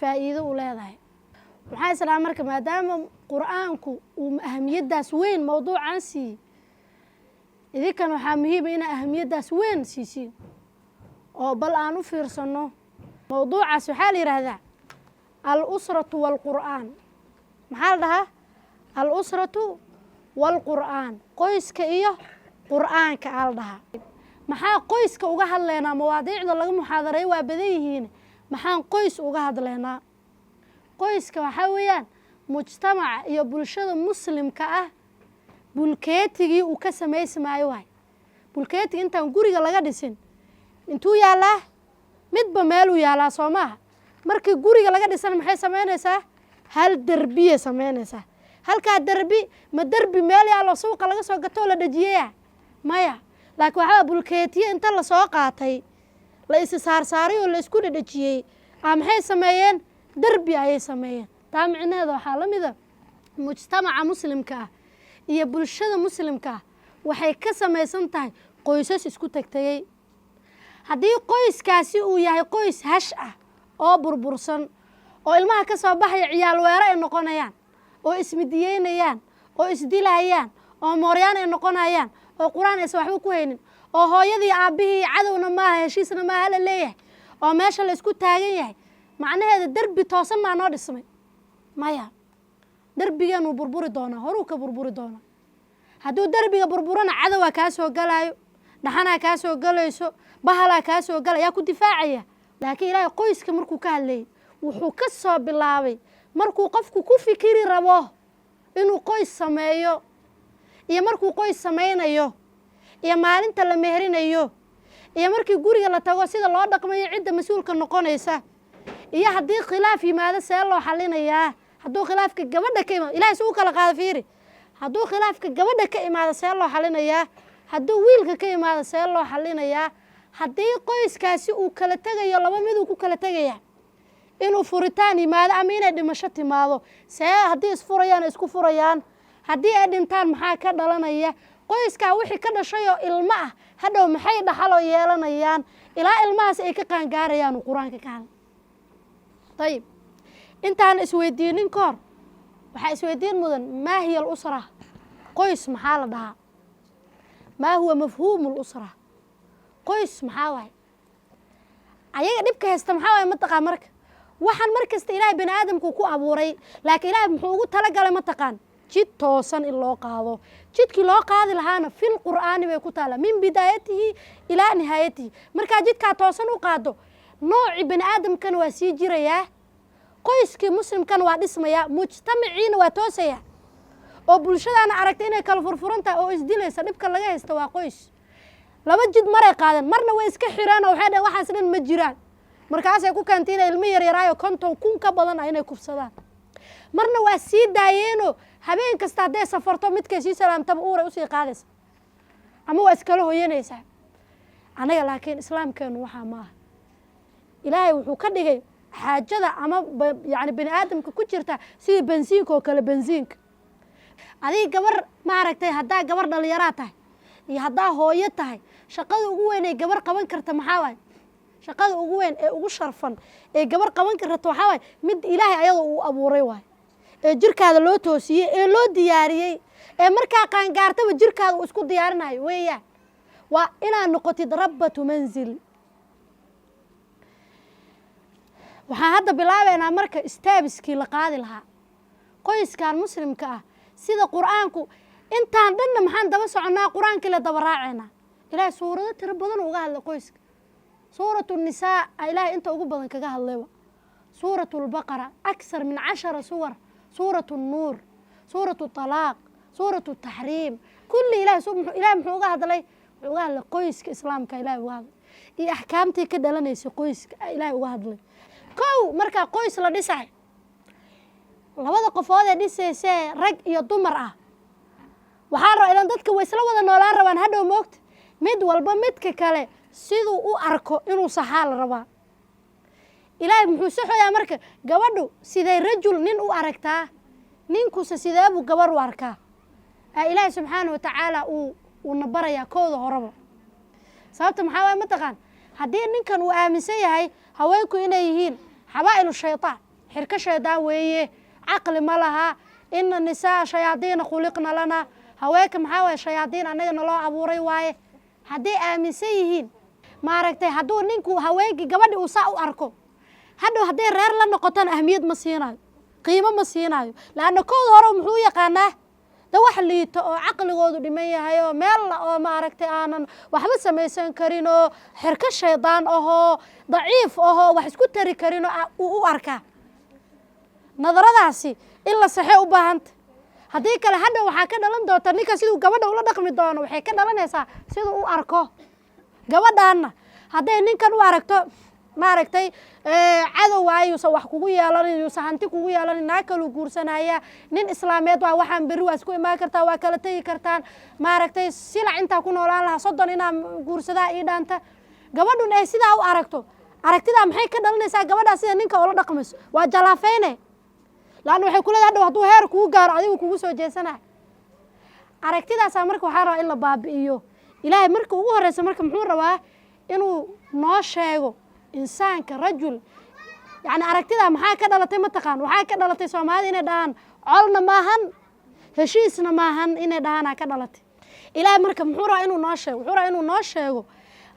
Faa'iido u leedahay. Waxaa islaa marka maadaama Qur-aanku uu ahamiyaddaas weyn mowduucan siiyey, idinkan waxaa muhiima inaa ahamiyaddaas weyn siisiin oo bal aan u fiirsanno mowduucaas. Waxaa la yidhaahdaa الأسرة والقرآن. Maxaa la dhahaa? الأسرة والقرآن, qoyska iyo Qur'aanka aa la dhahaa. Maxaa qoyska uga hadlaynaa? Mawaadiicda laga muxaadareeyo waa badan yihiin. Maxaan qoys uga hadlaynaa? Qoyska waxaa weeyaan mujtamaca iyo bulshada Muslimka ah bulkeetigii uu ka samaysmaayo waay. Bulkeetiga intaan guriga laga dhisin intuu yaallaa? Midba meeluu yaallaa, soo maaha? Markii guriga laga dhisana maxay samaynaysaa? Hal derbiyay samaynaysaa. Halkaa derbi ma derbi meel yaallo suuqa laga soo gatoo la dhejiyaya? Maya, laakiin waxaa bulkeetiye inta lasoo qaatay, la isi saarsaaray oo la isku dhedhejiyey a maxay sameeyeen? Derbi ayay sameeyeen. Taa micnaheeda waxaa la mida mujtamaca Muslimka ah iyo bulshada Muslimka ah waxay ka samaysan tahay qoysas isku tegtegey. Haddii qoyskaasi uu yahay qoys hash ah oo burbursan, oo ilmaha ka soo baxaya ciyaal weero ay noqonayaan, oo ismidiyeynayaan, oo isdilayaan, oo mooryaan ay noqonayaan, oo Qur-aan aysan waxba ku haynin, oo hooyadii aabbihii cadowna maaha, heshiisna maaha la leeyahay, oo meesha la isku taagan yahay, macnaheeda derbi toosan maa noo dhismay? Maya, derbigeenuu burburi doonaa, horuu ka burburi doonaa. Hadduu derbiga burburana, cadowaa kaa soo galaayo, dhaxanaa kaa soo galayso, bahalaa kaa soo gala, yaa ku difaacaya? Laakiin Ilaahay qoyska markuu ka hadlayay, wuxuu ka soo bilaabay markuu qofku ku fikiri rabo inuu qoys sameeyo, iyo markuu qoys samaynayo, iyo maalinta la meherinayo, iyo markii guriga la tago sida loo dhaqmayo, cidda mas-uulka noqonaysa, iyo haddii khilaaf yimaado see loo xalinayaa. Hadduu khilaafka gabadha ka imaado, Ilahay si u kala qaado, fiiri. Hadduu khilaafka gabadha ka imaado, see loo xalinayaa? Hadduu wiilka ka imaado, see loo xalinayaa? Haddii qoyskaasi uu kala tegayo, laba miduu ku kala tegaya: inuu furitaan yimaado ama inay dhimasho timaado. See haddii isfurayaan isku furayaan? Haddii ay dhintaan, maxaa ka dhalanaya? Qoyskaa wixii ka dhashayoo ilmo ah hadhow maxay dhaxaloo yeelanayaan ilaa ilmahaas ay ka qaangaarayaan? Uu Qur-aanka ka hadlay. Ayib, intaan isweydiinin ka hor, waxaa isweydiin mudan: ما هي الأسرة? Qoys maxaa la dhahaa? ما هو مفهوم الأسرة? Qoys maxaa waaye? Ayaga dhibka haysta maxaa waaye? Mataqaan marka waxaan mar kasta Ilaahay bani aadamku ku abuuray, laakiin Ilaahay muxuu ugu talagalay? Mataqaan jid toosan in loo qaado. Jidkii loo qaadi lahaana في القرآن bay ku taallaa من بدايته إلى نهايته. Markaa jidkaa toosan u qaado, noocii bani aadamkana waa sii jirayaa, qoyskii Muslimkana waa dhismayaa, mujtamaciina waa toosaya. Oo bulshadaana aragtay inay kala furfuran tahay oo isdilaysa, dhibka laga haysta waa qoys. Laba jid maray qaadeen. Marna way iska xireen oo waxay dhaheen waxaas dhan ma jiraan. Markaasay ku keentay inay ilmo yaryaraayo 50,000 ka badan ah inay kufsadaan. Marna waa sii daayeenoo habeen kasta hadday safarto, midkay sii salaamtaba uuray usii qaadaysa ama waa iskala hoyanaysaa. Anaga laakiin Islaamkeenu waxaa ma aha. Ilaahay wuxuu ka dhigay xaajada ama yani bani aadamka ku jirta sidii bensiinka oo kale. Bensiinka adiga gabar maaragtay, haddaa gabar dhalinyaraa tahay iyo haddaa hooyo tahay, shaqada ugu weyn ee gabar qaban karta maxaa waaye? Shaqada ugu weyn ee ugu sharfan ee gabar qaban karta waxaa waaye mid Ilaahay ayadoo uu abuuray waay, ee jirkaada loo toosiyey, ee loo diyaariyey, ee markaa qaangaartaba jirkaada uu isku diyaarinayo weeyaan: waa inaad noqotid ربة منزل. Waxaan hadda bilaabeynaa marka steps-kii la qaadi lahaa qoyskan Muslimka ah sida Qur-aanku. Intaan dhanna maxaan daba soconnaa? Qur-aankii la daba raaceynaa. Ilaahay suurado tiro badan uga hadlay qoyska. سورة النساء Ilaahay inta ugu badan kaga hadlayba, سورة البقرة أكثر من 10 سور, سورة النور, سورة الطلاق, سورة التحريم, kulli ilahay Ilahay muxuu uga hadlay? Wuxuu uga hadlay qoyska Islaamka. Ilahay uga hadlay iyo axkaamtii ka dhalanaysay qoyska Ilahay uga hadlay. Kow, markaa qoys la dhisay, labada qofood ee dhisaysee rag iyo dumar ah, waxaa rabaa ilan dadka way isla wada noolaan rabaan hadhow, moogta. Mid walba midka kale siduu u arko inuu saxaa la rabaa. Ilaahay muxuu saxoyaa marka? Gabadhu siday rajul nin u aragtaa, ninkuse sideebuu gabar u arkaa? Ilaahay subxaana watacaala uuna barayaa kooda horeba. Sababta maxaa waay? Mataqaan, haddii ninkan uu aaminsan yahay haweenku inay yihiin حبائل الشيطان. Xirka shaydaan weeye, caqli ma laha. Ina nisaa shayaadiina khuliqna lana, haweenka maxaa waye? Shayaadiin annaga naloo abuuray waaye. Hadday aaminsan yihiin, maaragtay, hadduu ninku haweenkii gabadhi uu saa u arko, hadhow hadday reer la noqotona ahmiyad ma siinayo, qiimo ma siinayo. Laanna kooda hore muxuu u yaqaanaa? Da wax liito oo caqligoodu dhiman yahay oo meel oo maaragtay aanan waxba samaysan karin oo xirko shaydaan ahoo daciif ahoo wax isku tari karin oo uu u arkaa. Nadaradaasi in la saxee u baahanta. Haddii kale hadhow waxaa ka dhalan doonta ninka siduu gabadha ula dhaqmi doono, waxay ka dhalanaysaa siduu u arko gabadhaanna. Hadday ninkan u aragto, maaragtay, cadow waaye, yuusan wax kugu yeelanin, yuusan hanti kugu yeelanin, naag kaluu guursanaya, nin islaameed waa, waxaan berri waa isku imaan kartaa, waa kala tegi kartaan, maaragtay, silac intaa ku noolaan lahaa 30 inaa guursadaa ii dhaanta. Gabadhun ay sidaa u aragto, aragtidaa maxay ka dhalanaysaa? Gabadhaa sida ninka oola dhaqmayso waa jalaafeyne, laanna waxay ku leedahay hadhow hadduu heer kugu gaaro adigu kugu soo jeesanaya. Aragtidaasaa marka waxaa rabaa in la baabi'iyo. Ilaahay marka ugu horeysa marka muxuu rabaa inuu noo sheego insaanka rajul? Yacni aragtidaa maxaa ka dhalatay? Mataqaan waxaa ka dhalatay? Soomaalida inay dhahaan colna maahan, heshiisna maahan inay dhahaanaa ka dhalatay. Ilaahay marka muxuu rabaa inuu noo sheego? Wuxuu rabaa inuu noo sheego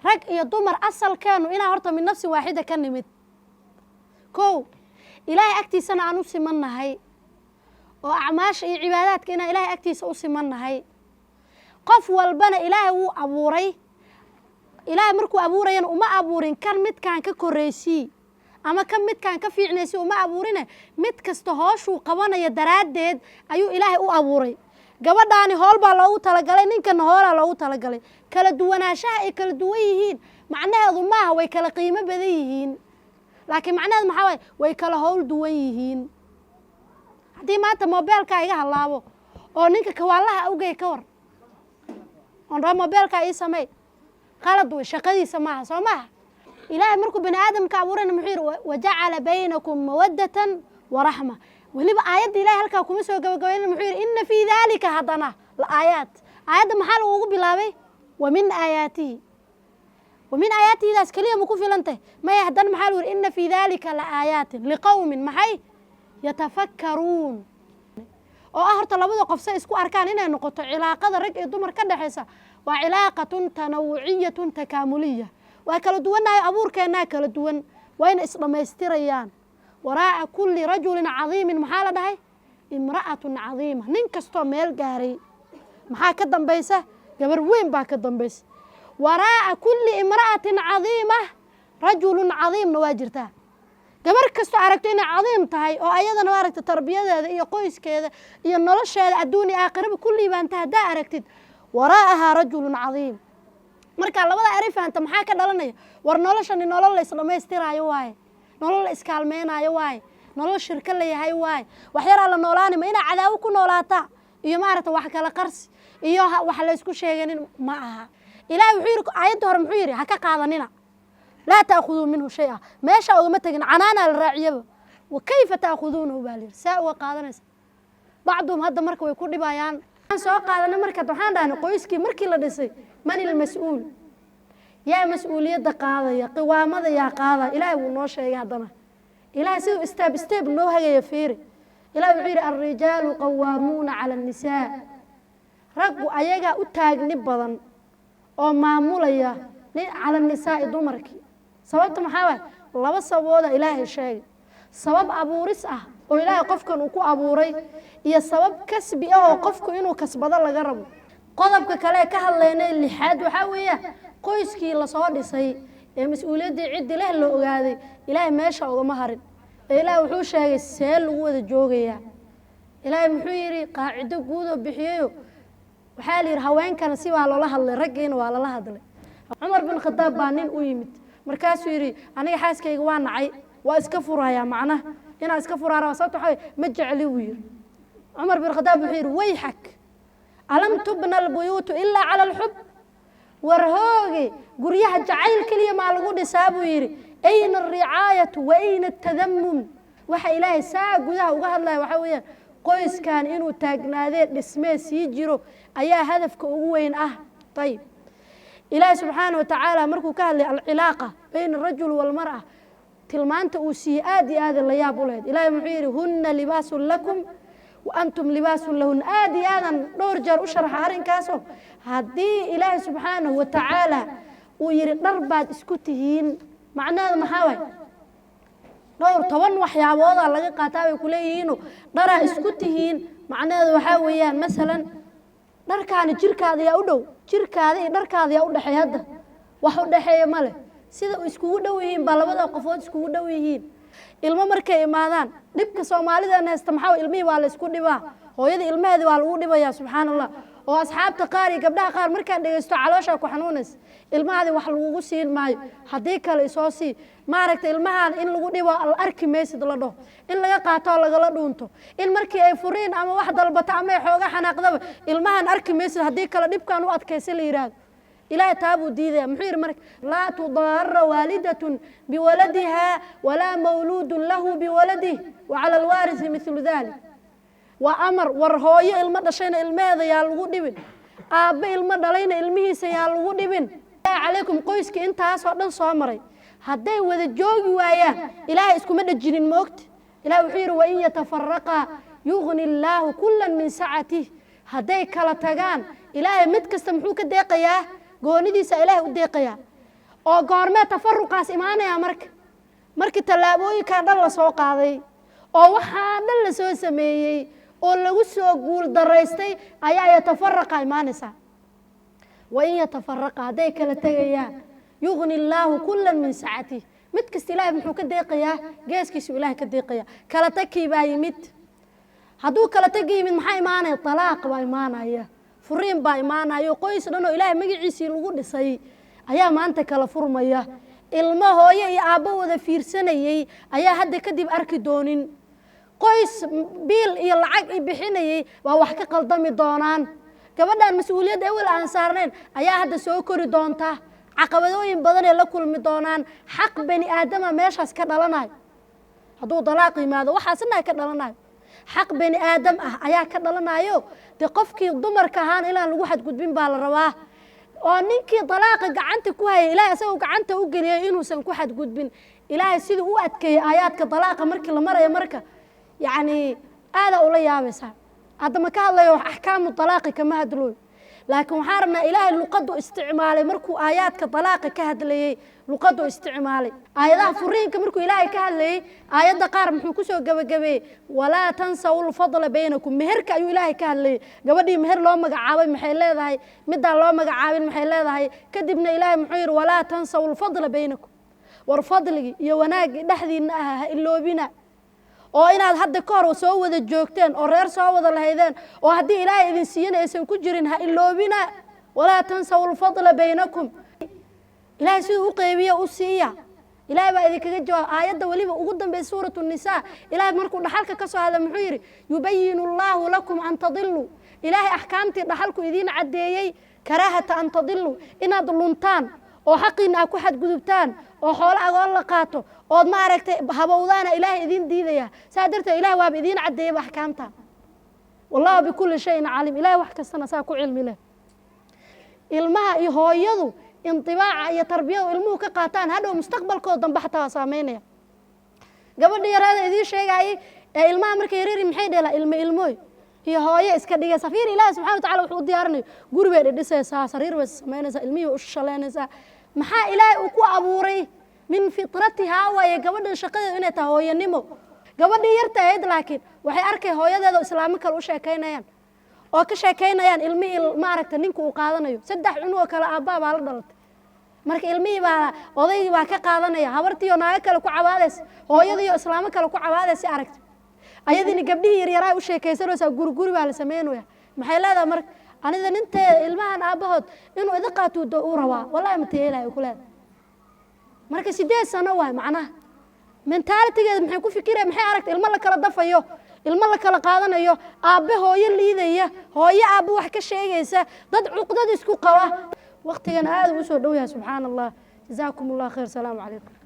rag iyo dumar asalkeenu inaa horta min nafsi waaxida ka nimid. Kow, Ilaahay agtiisana aan u simannahay oo acmaasha iyo cibaadaadka inaan Ilaahay agtiisa u simannahay. Qof walbana Ilaahay wuu abuuray. Ilaahay markuu abuurayana uma abuurin kan midkaan ka koreysii ama kan midkaan ka fiicnaysii, uma abuurine. Mid kasta hooshuu qabanaya daraaddeed ayuu Ilaahay u abuuray. Gabadhaani hool baa loogu talagalay, ninkana hoolaa loogu talagalay. Kala duwanaanshaha ay kala duwan yihiin macnaheedu maaha way kala qiimo badan yihiin, laakiin macnaheedu maxaa waaye? Way kala howl duwan yihiin. Haddii maanta mobeelkaa iga hallaabo oo ninka kawaalaha awgey ka war oon dhaho mobeelkaa ii samey, qalad wey, shaqadiisa maaha, soo maaha? Ilaahay markuu bani aadamka abuurayna muxuu yidhi? Wajacala baynakum mawaddatan waraxma. Weliba aayadda Ilahay halkaa kuma soo gabagabayna. Muxuu yidhi? Ina fii daalika haddana la aayaat. Aayadda maxaa lagugu bilaabay? Wa min aayaatihi. Wa min aayaatihidaas keliya ma ku filantay? Maya. Haddana maxaa lagu yidhi? Ina fii daalika la aayaatin liqowmin maxay? Yatafakkaruun. Oo ah horta labada qof say isku arkaan inay noqoto cilaaqada rag iyo dumar ka dhexaysa waa cilaaqatun tanawuciyatun takaamuliya. Waa kala duwannahay, abuurkeennaa kala duwan, wayna isdhammaystirayaan. Waraa'a kulli rajulin cadiimin maxaa la dhahay? Imra'atun cadiima. Nin kastoo meel gaaray maxaa ka dambaysa? Gabar weyn baa ka dambaysa. Waraa'a kulli imra'atin cadiima rajulun cadiimna waa jirtaa. Gabar kastoo aragto inay cadiim tahay oo ayadana maaragta tarbiyadeeda iyo qoyskeeda iyo nolosheeda adduun iyo aakhiraba ku liibaanta haddaa aragtid, waraa'ahaa rajulun cadiim. Marka labada erey fahanta, maxaa ka dhalanaya? War noloshani nolol la isdhammaystiraayo waaye, nolol la iskaalmeynaayo waaye, nolol shirko la yahay waaye. Wax yaraa la noolaani ma inaa cadaawo ku noolaataa iyo maaragta wax kala qarsi iyo wax la isku sheeganin ma aha. Ilaahay wuxuu yidhi aayadda hore, muxuu yidhi? Ha ka qaadanina, laa ta'khuduu minhu shay-a. Meesha ugama tegin, canaanaa la raaciyaba. Wa kayfa ta'khuduunahu baa la yidhi, saa uga qaadanaysa. Bacduhum hadda marka way ku dhibayaan. Waxaan soo qaadanay marka, waxaan dhahnay qoyskii markii la dhisay, man ilmas-uul? Yaa mas-uuliyadda qaadaya? Qiwaamada yaa qaadaya? Ilaahay wuu noo sheegay. Haddana Ilaahay siduu step step noo hagaya fiiri. Ilahay wuxuu yidhi: alrijaalu qawaamuuna cala annisaa. Raggu ayagaa u taagni badan oo maamulaya cala nisaa'i, dumarkii. Sababta maxaa waay? Laba sababooda Ilaahay sheegay: sabab abuuris ah oo Ilaahay qofkan uu ku abuuray iyo sabab kasbi ah oo qofku inuu kasbado laga rabo. Qodobka kale ee ka hadlaynay lixaad waxaa weeya qoyskii lasoo dhisay ee mas-uuliyaddii ciddi leh la ogaaday, Ilaahay meesha ugama harin ee Ilaahay wuxuu sheegay see lagu wada joogayaa. Ilaahay muxuu yidhi? Qaacido guudoo bixiyayo. Waxaa la yidhi haweenkana si baa loola hadlay, raggiina waa lala hadlay. Cumar bin Khadaab baa nin u yimid, markaasuu yidhi: aniga xaaskayga waa nacay, waa iska furayaa, macnaha inaan iska furaa rabaa. Sababta waxaa waye ma jecli, buu yidhi. Cumar bin Khadaab wuxuu yidhi: wayxak, alam tubna albuyuutu ilaa cala alxub? War hooge, guryaha jacayl keliya maa lagu dhisaa, buu yidhi. Ayna alricaayatu wa ayna atadamum? Waxa Ilaahay saa gudaha uga hadlaya waxaa weeyaan qoyskan inuu taagnaadee dhismee sii jiro ayaa hadafka ugu weyn ah. Ayib, Ilaahay subxaana wa tacaala markuu ka hadlay alcilaaqa bayna arajul waalmar'a. Tilmaanta uu siiyey aad iyo aada la yaab u lahayd. Ilaahay muxuu yidhi? Hunna libaasun lakum wa antum libaasun lahun. Aad iyo aadan dhowr jeer u sharxa arrinkaasoo haddii Ilaahay subxaanahu wa tacaala uu yidhi dhar baad isku tihiin, macnaheedu maxaa waay? Dhowr toban waxyaaboodaa laga qaataa bay kuleeyihiino. Dharaa isku tihiin macnaheedu waxaa weeyaan, masalan, dharkaani jirkaada yaa u dhow? Jirkaada iyo dharkaada yaa u dhexeeya? Hadda wax u dhexeeya ma leh. Sida iskugu dhow yihiin baa labada qofood iskugu dhow yihiin. Ilmo markay imaadaan, dhibka Soomaalidana haysta maxaa? Ilmihii waa la isku dhibaa, hooyada ilmaheedi waa lagu dhibayaa, subxaana Allah. Oo asxaabta qaar iyo gabdhaha qaar markaan dhegeysto, calooshaa ku xanuunaysa. Ilmahaadi wax lagugu siin maayo haddii kale isoo sii, maaragta. Ilmahaan in lagu dhibo la arki maysid, la dhaho, in laga qaato oo lagala dhuunto, in markii ay furiin ama wax dalbato ama ay xooga xanaaqdaba, ilmahaan arki maysid haddii kale dhibkaan u adkaysa la yidhaahdo. Ilaahay taa buu diidaya. Muxuu yidhi marka? Laa tudaara waalidatun biwaladiha walaa mawluudun lahu biwaladih wa cala alwaarisi mithlu dalik. Waa amar. War hooyo ilmo dhashayna ilmaheeda yaa lagu dhibin, aabbe ilmo dhalayna ilmihiisa yaa lagu dhibin. Calaykum, qoyskii intaasoo dhan soo maray hadday wada joogi waayaan, Ilaahay iskuma dhejinin, moogta. Ilahay wuxuu yidhi: wain yatafaraqaa yugni illaahu kullan min sacatih. Hadday kala tagaan, Ilaahay mid kasta muxuu ka deeqayaa? Goonidiisa Ilaahay u deeqayaa. Oo goormee tafaruqaas imaanaya? Marka markii tallaabooyinkan dhan la soo qaaday oo waxaa dhan la soo sameeyey oo lagu soo guul daraystay ayaa yatafaraqa imaanaysaa. Wain yatafaraqa, hadday kala tegayaan, yugni illaahu kullan min sacatih. Mid kasta Ilahay muxuu ka deeqayaa? Geeskiisu Ilahay ka deeqayaa. Kala tagkii baa yimid. Hadduu kala tagi yimid, maxaa imaanaya? Talaaq baa imaanaya, furiin baa imaanayo. Qoys dhan oo Ilaahay magaciisii lagu dhisay ayaa maanta kala furmaya. Ilmo hooyo iyo aabbo wada fiirsanayey ayaa hadda kadib arki doonin. Qoys biil iyo lacag i bixinayey waa wax ka qaldami doonaan. Gabadhan mas-uuliyadda ewel aan saarnayn ayaa hadda soo kori doonta, caqabadooyin badanay la kulmi doonaan. Xaq bani aadama meeshaas ka dhalanayo hadduu dalaaq yimaado, waxaasna ka dhalanayo, xaq bani aadam ah ayaa ka dhalanayo. Dee qofkii dumarka ahaan inaan lagu xadgudbin baa la rabaa, oo ninkii dalaaqa gacanta ku hayay, Ilahay isagoo gacanta u geliyay, inuusan ku xadgudbin. Ilaahay siduu u adkeeyey aayaadka dalaaqa markii la marayo, marka yacni aadaa ula yaabaysaa. Hadda ma ka hadlayo axkaamu dalaaqi, kama hadlooyo, laakiin waxaan rabnaa Ilaahay luqadu isticmaalay markuu aayaadka dalaaqa ka hadlayey, luqadu isticmaalay aayadaha furiinka markuu Ilaahay ka hadlayey, aayadda qaar muxuu kusoo gebagabeeyey? Walaa tansaw lfadla baynakum. Meherka ayuu Ilaahay ka hadlayey. Gabadhii meher loo magacaabay maxay leedahay? Midaan loo magacaabin maxay leedahay? Kadibna Ilaahay muxuu yidhi? Walaa tansaw lfadla baynakum. War fadligii iyo wanaaggii dhexdiinna aha ha iloobina, oo inaad hadda ka hor soo wada joogteen oo reer soo wada lahaydeen, oo haddii Ilaahay idin siiyana aysan ku jirin, ha iloobina. Walaa tansaw lfadla baynakum. Ilaahay siduu u qeybiya u siiya. Ilaahay baa idinkaga jawaab. Aayadda weliba ugu dambaysa, suuratu Nisaa, Ilaahay markuu dhaxalka ka soo hadla muxuu yidhi? Yubayinu allaahu lakum an tadiluu. Ilaahay axkaamtii dhaxalku idiin caddeeyey, karaahata an tadiluu, inaad luntaan oo xaqiina aad ku xadgudubtaan oo xoolo agoon la qaato ood ma aragtay habowdaana Ilaahay idiin diidaya. Saa darteed Ilahay waaba idiin caddeeyaba axkaamta. Wallahu bikulli shayin caliim. Ilahay wax kastana saa ku cilmi leh. Ilmaha iyo hooyadu indibaaca iyo tarbiyadu ilmuhu ka qaataan hadhow mustaqbalkooda dambe xataa waa saameynaya. Gabadha yareeda idiin sheegaayey ee ilmaha markay yaryari maxay dheelaa? Ilmo ilmooy iyo hooyo iska dhigaysa. Fiir, Ilaahi subxana watacala wuxuu u diyaarinayo: guri bay dhidhisaysaa, sariir bay samaynaysaa, ilmihii bay u shaleynaysaa. Maxaa Ilaahay uu ku abuuray? Min fitratihaa waaye gabadhan shaqadeedu inay tahay hooyanimo. Gabadhii yarta ahayd laakiin waxay arkay hooyadeeda islaamo kale u sheekaynayaan oo ka sheekaynayaan ilmihii, maaragta, ninka uu qaadanayo. 3 cunug oo kale aabbaa baa la dhalatay. Marka ilmihii baa odaygii baa ka qaadanaya, habartiioo naago kale ku cabaadaysa, hooyadiioo islaamo kale ku cabaadaysa aragtay. Ayadiina gabdhihii yaryaraa u sheekaysanaysaa. Guri guri baa la sameynaya. Maxay leedahay marka? Anida nintee ilmahan aabbahood inuu ida qaatuu uu rabaa, wallahi ma tayeelayo ku leedahay. Marka 8 sano waay macnaha mentaalitigeeda. Maxay ku fikiraya? Maxay aragtay? Ilmo la kala dafayo, ilmo la kala qaadanayo, aabbe hooyo liidaya, hooyo aabbe wax ka sheegaysa, dad cuqdad isku qaba. Waktigan aada uu soo dhow yahay, subxaana Allah. Jazaakum Allah khayr. Salaamu calaykum.